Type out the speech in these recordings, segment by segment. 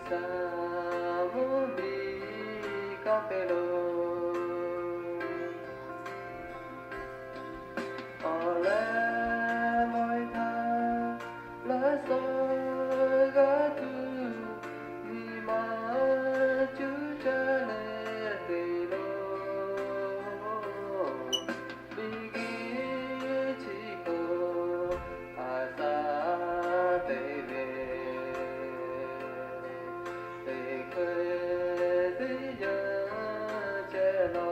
Saˍ mvuhˇ miˬ kanˉ te lo. Awˬ leh mawˇ e htaˇ, laˇ suh g'aˇ tuˬ, nyi ma cuˇ caˇ leh te lo. Miˬ guiˬ chi k'o, a shaꞈ te ve, teˇ hkui teˇ yanˇ chehˇ laˇ.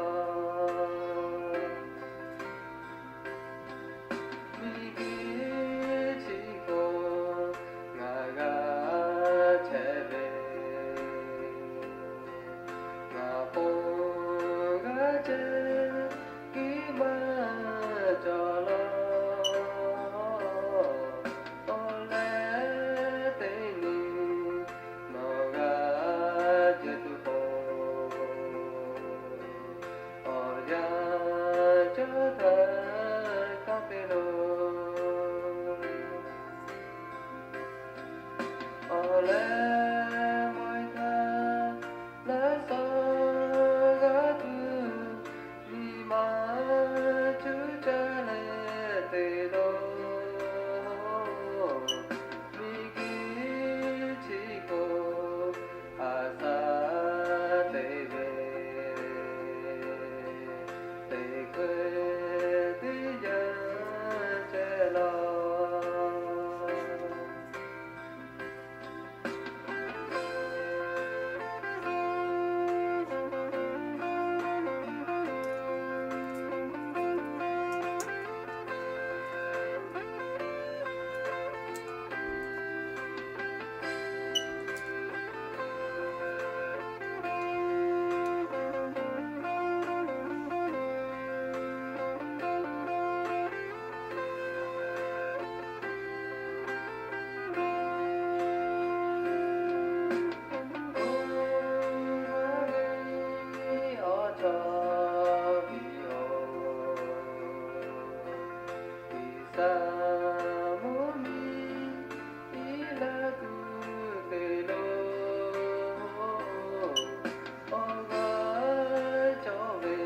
Miˬ guiˬ chi k'o, ngaˬ g'a chehˇ ve, ngaˬ pon g'a chehˇ kiˇ maˇ cawˬ laˇ. Awˬ leh teˇ nyi nawˬ g'a jehˬ tuˬ k'o, awˬ yanˇ cawˇ htaˇ kanˉ te lo. Awˬ leh mawˇ e htaˇ, laˇ suh g'aˇ tuˬ, nyi ma cuˇ caˇ leh te lo. Miˬ guiˬ chi k'o, a shaꞈ te ve, teˇ hkui teˇ yanˇ chehˇ laˇ. Saˍ mvuhˇ miˬ iˉ laˇ tuˬ te lo. Awˬ g'aˇ cawˬ ve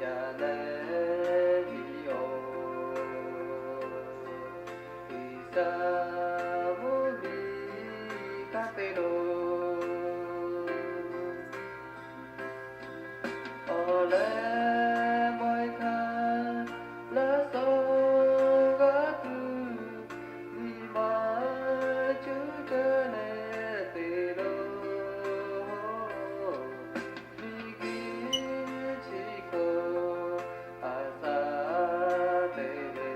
yaꞈ nehˬ viˉ oˬ, G'uiˬsha mvuhˇ miˬ kanˉ te lo. Awˬ leh mawˇ e htaˇ, laˇ suh g'aˇ tuˬ, nyi ma cuˇ caˇ leh te lo. Miˬ guiˬ chi hk'oˆ a shaꞈ te ve,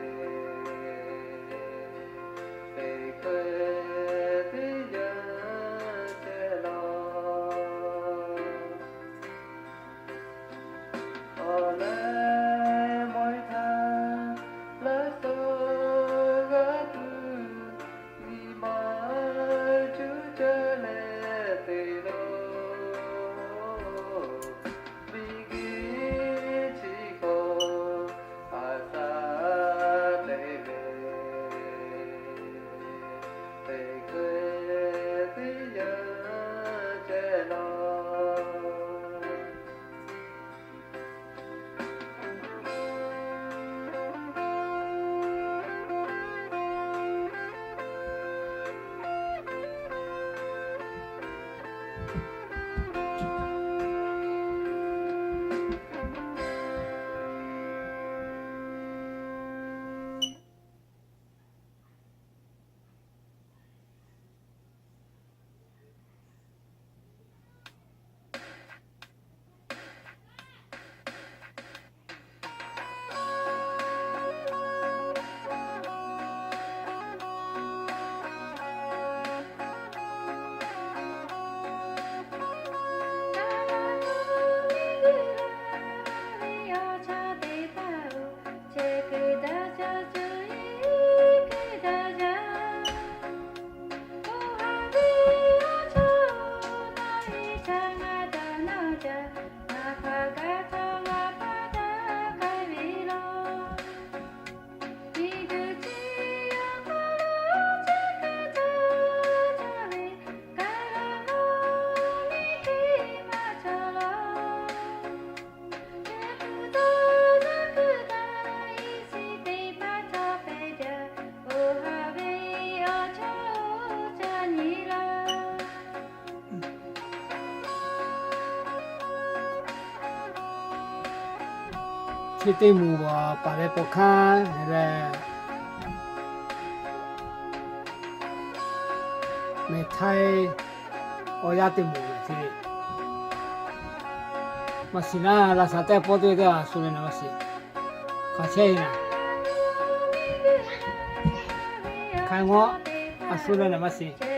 teˇ hkui teˇ yanˇ chehˇ laˇ. Awˬ leh mawˇ e htaˇ, laˇ suh g'aˇ tuˬ, nyi ma cuˇ caˇ leh te lo. Miˬ guiˬ chi hk'oˆ a shaꞈ te ve, teˇ hkui teˇ yanˇ chehˇ laˇ. Chi teˇ moˍ paˍ leh paw hkanˇ leh, mehˬ htaiˇ awˬ yaˇ teˇ moˍ leh chi, maˇ shiˍ naˉ, laˇ shaˍ teˇ pawˆ teˇ teˇ a shu leh naˍ maˇ shiˍ. Hk'aˬ chehˇ e naˍ, hk'aiˍ ngawˇ a shu leh naˍ maˇ shiˍ.